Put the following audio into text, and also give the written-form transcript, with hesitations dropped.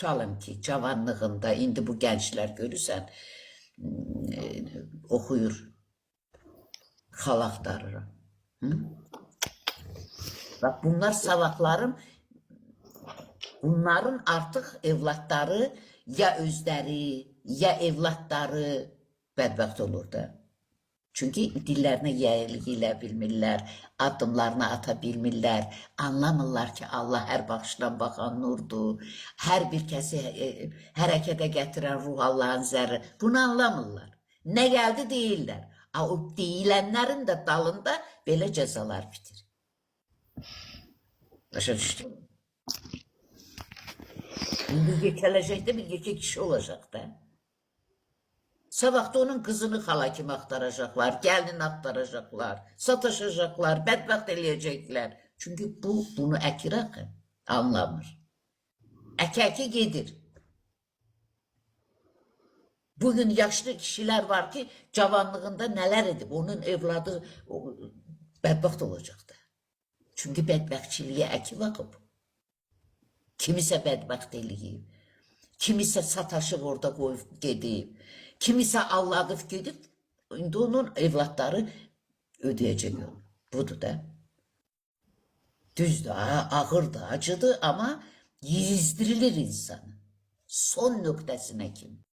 Tutalım ki, cavanlığında indi bu gənclər görürsən, oxuyur, xal axtarıram. Hı? Bax, bunlar salakların, bunların artıq evlatları ya özləri, ya evlatları bədbəxt olur da. Çünki dillərinə yəyilik elə bilmirlər, addımlarını ata bilmirlər, anlamırlar ki, Allah hər baxışdan baxan nurdur, hər bir kəsi hərəkətə gətirən ruh Allahın zərri. Bunu anlamırlar. Nə gəldi deyirlər. A, o deyilənlərin də dalında belə cəzalar bitir. Başa düşdün? İndi yekələcəkdə bir yekə kişi olacaq da. Sabah da onun qızını xala kimi axtaracaqlar, gəlini axtaracaqlar, sataşacaqlar, bədbəxt eləyəcəklər. Çünki bu bunu əkir axı, anlamır. Əkə-əkə gedir. Bugün yaşlı kişilər var ki, cavanlığında nələr edib, onun evladı bədbəxt olacaq da. Çünki bədbəxtçiliyə əkib axıb. Kimisə bədbəxt eləyib, kimisə sataşıb orada qoyub gedib, kimisə alladıb gedib, indi onun evlatları ödəyəcək onu. Budur da. Düzdür, ağırdır, acıdır, amma yezdirilir insanı. Son nöqtəsinə kimi.